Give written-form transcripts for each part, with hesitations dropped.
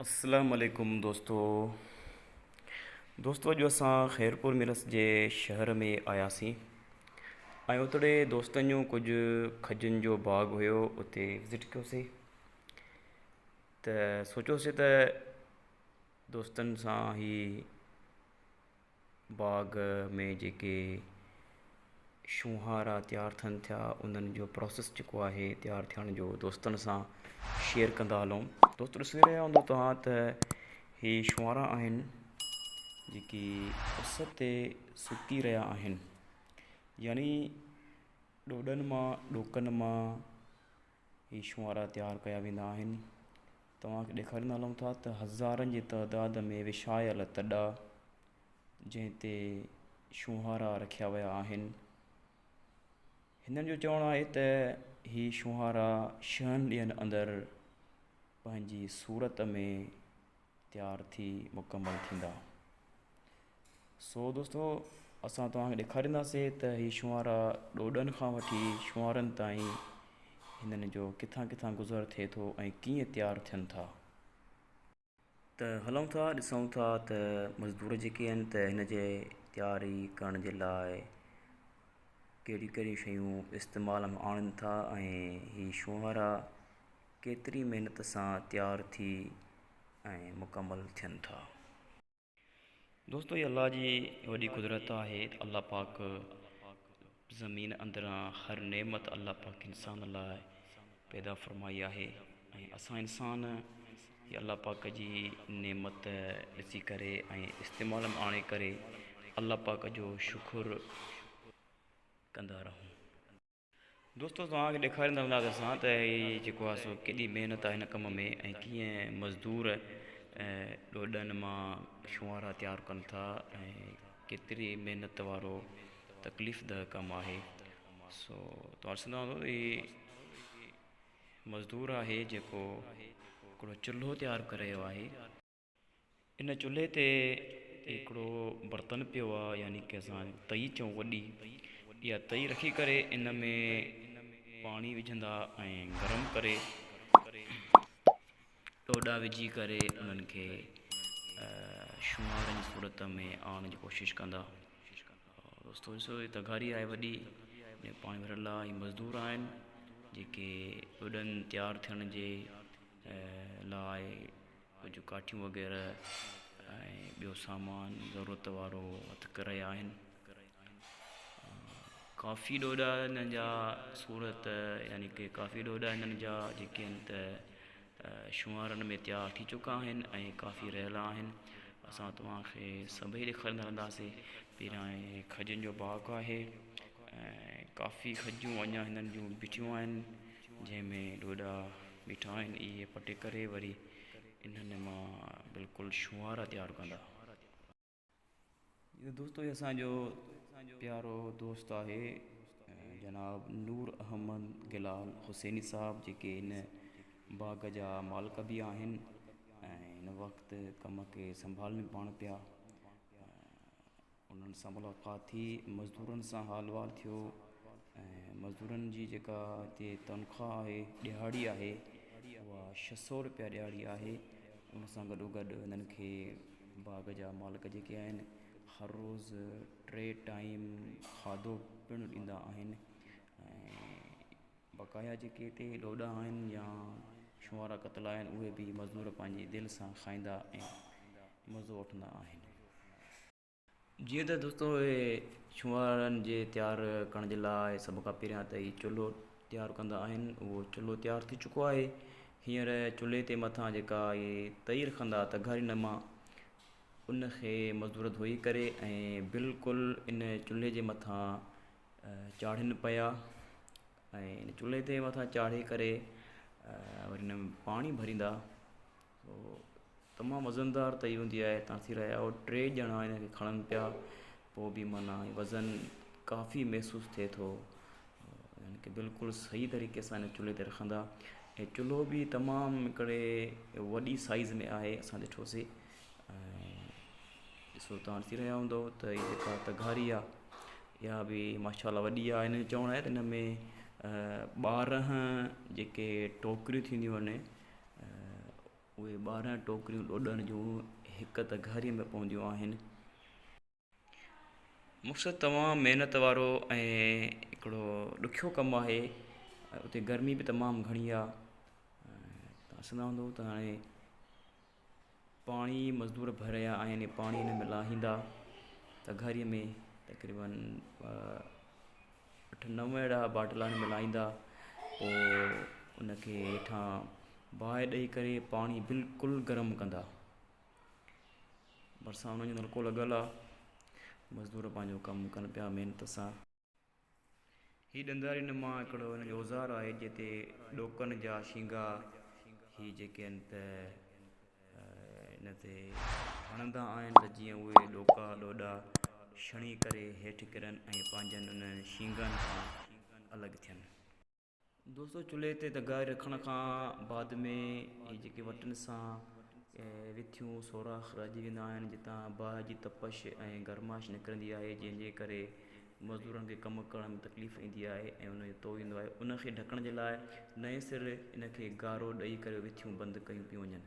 اسلام عليڪم دوستو دوستو اڄ اسان خيرپور ميرس جي شهر ۾ آياسين ۽ اتڙي دوستن جو ڪجهه کجين جو باغ هيو اتي وزٽ ڪيوسين ته سوچيوسين ته دوستن سان هي باغ ۾ جيڪي شونهارا تيار ٿين ٿيا انهن جو پروسيس جيڪو آهي تيار ٿيڻ جو دوستن سان شيئر ڪندا هلون دوست ڏسي رهيا هوندو توهان ته هي شونهارا آهن جيڪي اس تي سڪي رهيا آهن يعني ڏوڏن مان ڏوڪن مان هي شونهارا تيار ڪيا ويندا آهن توهان کي ڏيکاريندا هلون ٿا ته هزارن جي تعداد ۾ وڇايل تڏا جنهن تي شونهارا رکيا ويا آهن. هنن جو چوڻ آهي ته هي شونهارا ڇهن ڏينهن اندر پنهنجي صورت ۾ تيار ٿي مڪمل ٿيندا. سو دوستو اسان توهان کي ڏيکارينداسين ته هي شونهارا ڏوڏن کان وٺي شونهارن تائين هنن جو ڪٿان ڪٿان گذر ٿئي ٿو ۽ ڪيئن تيار ٿين ٿا. ته هلون ٿا ڏسون ٿا ته مزدور جيڪي آهن ته هن جي تياري ڪرڻ جي لاء ڪهڙيون ڪهڙيون شيون استعمال ۾ آڻين ٿا ۽ هي شونهارا ڪيتري محنت سان تيار ٿي ۽ مڪمل ٿين ٿا. دوستو هي الله جي وڏي قدرت آهي ته الله پاڪ زمين اندران هر نعمت الله پاڪ انسان لاء پيدا فرمائي آهي ۽ اسان انسان هي الله پاڪ جي نعمت ڏسي ڪري ۽ استعمال ۾ آڻي ڪري الله پاڪ جو شڪر ڪندا رهون. دوستو توهان کي ڏيکاريندا هونداسين اسان ته هي جيڪو آهي سو ڪيڏي محنت آهي هن ڪم ۾ ۽ ڪيئن مزدور ڏوڏن مان شونهارا تيار ڪن ٿا ۽ ڪيتري محنت وارو تڪليف ده ڪم آهي سو توهان ڏسندا هوندو هي مزدور آهي جيڪو هڪڙو چلهو تيار ڪري رهيو آهي. ان چلهي تي هڪڙو برتن پيو آ يعني ڪي اسان تئي چئون وڏي اها تئي رکي ڪري ان ۾ پاڻي وجهندا ۽ گرم ڪري ڏوڏا وجهي ڪري انهن کي شونهارن جي صورت ۾ آڻڻ جي ڪوشش ڪندا. دوستو ڏسو هي تغاري آهي وڏي ۾ پاڻي ڀريل آ هي مزدور آهن جيڪي ڏوڏن تيار ٿيڻ جي لاء ڪجهه ڪاٺيون وغيره ۽ ٻيو سامان ضرورت وارو هٿ ڪري رهيا آهن. ڪافي ڏوڏا هنن جا صورت يعني ڪي ڪافي ڏوڏا هنن جا جيڪي آهن ته شونهارن ۾ تيار ٿي چڪا آهن ۽ ڪافي رهيل آهن. اسان توهان کي سڀئي ڏيکاريندا رهنداسين. پهريان کجين جو باغ آهي ۽ ڪافي کجيون اڃا هنن جون بيٺيون آهن جنهن ۾ ڏوڏا بيٺا آهن اهي پٽي ڪري وري انهن مان بلڪل شونهارا تيار ڪندا. دوستو هي اسان جو پيارو دوست آهي جناب نور احمد گلال حسيني صاحب جيڪي هن باغ جا مالڪ به آهن ۽ هن وقت ڪم کي سنڀالن پاڻ پيا. انهن سان ملاقات ٿي، مزدورن سان حال احوال ٿيو ۽ مزدورن جي جيڪا هتي تنخواهه آهي ڏهاڙي آهي اها 600 روپيا ڏهاڙي آهي ان سان گڏو گڏ هنن کي باغ جا مالڪ جيڪي آهن هر روز ٽي ٽائيم کاڌو پڻ ڏيندا آهن ۽ بقايا جيڪي هتي لوڏا آهن يا شونهارا ڪتل آهن اهي به مزدور پنهنجي دل سان کائيندا ۽ مزو وٺندا آهن. جيئن ته دوستو اهي شونهارن جي تيار ڪرڻ جي لاء سڀ کان پهريان ته هي چلهو تيار ڪندا آهن اهو چلهو تيار ٿي چڪو آهي هينئر چلهي تي مٿان جيڪا اهي تئي رکندا تغاري نما ان کي مزدور ڌوئي ڪري ۽ بلڪل ان چلهي جي مٿان چاڙهين پيا ۽ ان چلهي تي مٿان چاڙهي ڪري وري ان ۾ پاڻي ڀريندا سو تمام وزندار تئي هوندي آهي تان ٿي رهيا هو ٽي ڄڻا ان کي کڻن پيا پوء به معنيٰ وزن ڪافي محسوس ٿئي ٿو يعني ڪي بلڪل صحيح طريقي سان ان چلهي تي رکندا ۽ چلهو به تمام هڪڙي وڏي سائيز ۾ آهي اسان ڏٺوسي ۽ ڏسو توهان ڏسي رهيا هوندو ته هي جيڪا تغاري آ اها به ماشاء الله وڏي آ هن جو چوڻ آهي ته هن ۾ 12 جيڪي ٽوڪريون ٿينديون آهن. اهي 12 ٽوڪريون ڏوڏن جون هڪ تغاري ۾ پونديون آهن. مقصد تمام محنت وارو ۽ هڪڙو ڏکيو ڪم آهي ۽ اتي گرمي به تمام گهڻي آهي ۽ تان ڏسندا هوندو ته هاڻي پاڻي مزدور ڀري رهيا آهن ۽ پاڻي ان ۾ لاهيندا تغاري ۾ تقريبن اٺ نو اهڙا باٽلا ان ۾ لاهيندا پوء ان کي هيٺان باهه ڏئي ڪري پاڻي بلڪل گرم ڪندا ڀرسان انهن جو نلڪو لڳل آهي مزدور پنهنجو ڪم ڪن پيا محنت سان. هي ڏنداري نما هڪڙو هن جو اوزار آهي جنهن تي ڏوڪن جا شينگا هي جيڪي آهن ته ان تي هڻندا آهن ته جيئن اهي ڏوڪا ڏوڏا ڇڻي ڪري هيٺ ڪرن ۽ پنهنجن انهن شينگن کان الڳ ٿين. دوستو چلهي تي تغاري رکڻ کان بعد ۾ هي جيڪي وٽن سان وٿيون سوراخ رهجي ويندا آهن جتان باهه جي تپش ۽ گرمائش نڪرندي آهي جنهن جي ڪري مزدورن کي ڪم ڪرڻ ۾ تڪليف ايندي آهي ۽ ان جو تو ايندو آهي ان کي ڍڪڻ جي لاء نئين سر ان کي گارو ڏئي ڪري وٿيون بند ڪيون پيون وڃن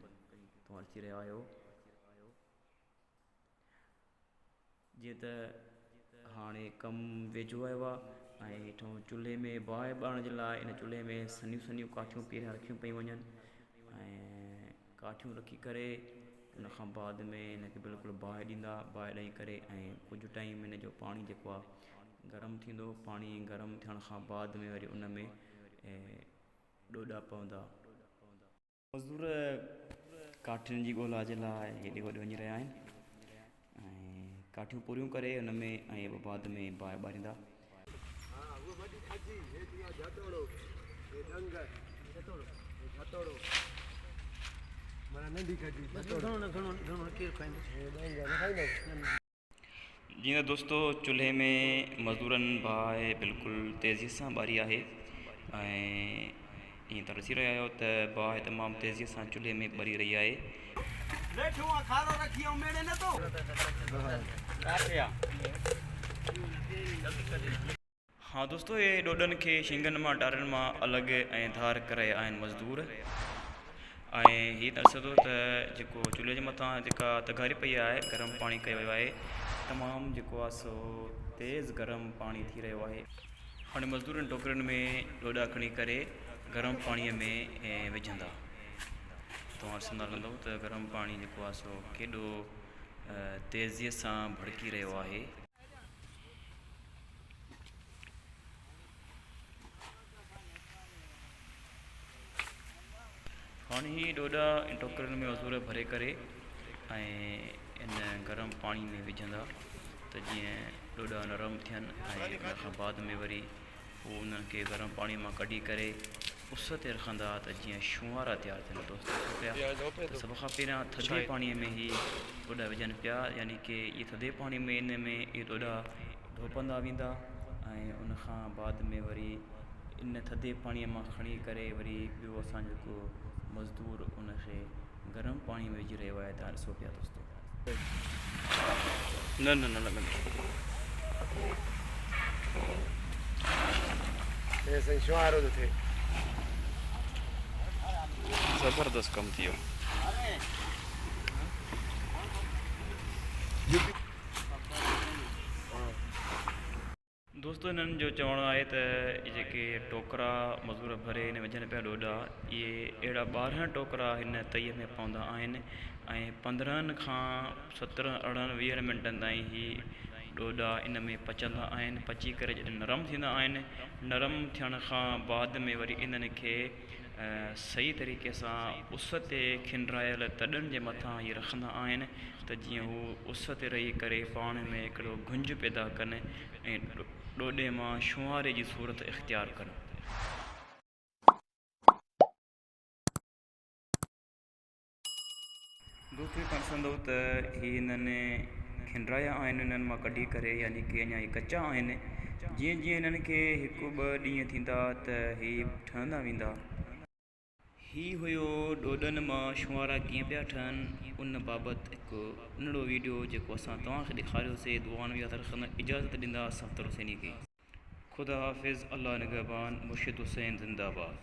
توهان ڏسي رهيا آهيو. جيئن ته هاڻي ڪم ويجهو آيو آهي ۽ هيٺون چلهي ۾ باهه ٻارڻ جي لاء ان چلهي ۾ سنهيون سنهيون ڪاٺيون پهريان رکيون پيون وڃن ۽ ڪاٺيون رکي ڪري ان کان بعد ۾ ان کي بلڪل باهه ڏيندا باهه ڏئي ڪري ۽ ڪجهه ٽائيم ان جو پاڻي جيڪو آهي گرم ٿيندو پاڻي گرم ٿيڻ کان بعد ۾ وري ان ۾ ڏوڏا پوندا. مزدور ڪاٺين جي ڳولا جي لاء هيڏي هوڏي وڃي رهيا آهن ۽ ڪاٺيون پوريون ڪري ان ۾ ۽ بعد ۾ باهه ٻاريندا. جيئن ته دوستو چلهي ۾ مزدورن باهه بلڪل تيزي سان ٻاري آهي ۽ ائين ته ڏسي رهيا آهيو ته باهه تمام تيزي سان چلهي ۾ ٻري رهي آهي. ها دوستو اهي ڏوڏن کي شنگن مان ٽارين مان الڳ ۽ ڌار ڪري آهن مزدور ۽ هي ته ڏسو ته جيڪو چولهي جي مٿان جيڪا تغاري پئي آهي گرم پاڻي ڪيو ويو آهي تمام جيڪو آهي سو تيز گرم پاڻي ٿي رهيو آهي. هاڻي مزدور ان ٽوڪرين ۾ ڏوڏا کڻي ڪري گرم پاڻي ۾ وجهندا توهان ڏسندا رهندو ته گرم پاڻي جيڪو آهي سو ڪيڏو تيزي سان ڀڙڪي رهيو آهي. هاڻي هي ڏوڏا ٽوڪرين ۾ مزور ڀري ڪري ۽ ان گرم پاڻي ۾ وجهندا ته جيئن ڏوڏا نرم ٿين ۽ ان کان بعد ۾ وري هو انهن کي گرم پاڻي مان ڪڍي ڪري اس تي رکندا ته جيئن شونئارا تيار ٿين. دوست ڏسو پيا ته سڀ کان پهريان ٿڌي پاڻي ۾ هي ڏوڏا وجهن پيا يعني ڪي اهي ٿڌي پاڻي ۾ ان ۾ اهي ڏوڏا ڌوپندا ويندا ۽ ان کان بعد ۾ وري ان ٿڌي پاڻي مان کڻي ڪري وري ٻيو اسان جو هڪ مزدور ان کي گرم پاڻي ۾ وجهي رهيو آهي تان ڏسو پيا دوستو. نه نه نه لڳندو. هي سائين شوارو ٿو ٿئي. زبردست ڪم ٿي ويو. دوستو هنن جو چوڻ آهي ته جيڪي ٽوڪرا مزور ڀري هن وجهن پيا ڏوڏا اهي اهڙا 12 ٽوڪرا هن تئي ۾ پوندا آهن ۽ 15 کان 17 18 20 منٽن تائين هي ڏوڏا ان ۾ پچندا آهن پچي ڪري جڏهن نرم ٿيندا آهن نرم ٿيڻ کان بعد ۾ وري انهن کي صحيح طريقي سان اس تي کنڊرايل تڏن جي مٿان هي رکندا آهن ته جيئن هو اس تي رهي ڪري پاڻ ۾ هڪڙو گهنج پيدا ڪن ۽ ڏوڏي مان شونهاري جي صورت اختيار ڪن. دوستو هتان ڏسندو ته هي هنن کنڊرايا آهن انهن مان ڪڍي ڪري يعني ڪي اڃا هي ڪچا آهن جيئن جيئن هنن کي هڪ ٻه ڏينهن ٿيندا ته هي ٺهندا ويندا. هي هيو ڏوڏن مان شونهارا ڪيئن پيا ٺهن ان بابت هڪ ننڍڙو ويڊيو جيڪو اسان توهان کي ڏيکاريوسي دعائن ۾ ياد رکندا اجازت ڏيندا صفدر حسيني کي. خدا حافظ الله نگهبان مرشد حسين زنده باد.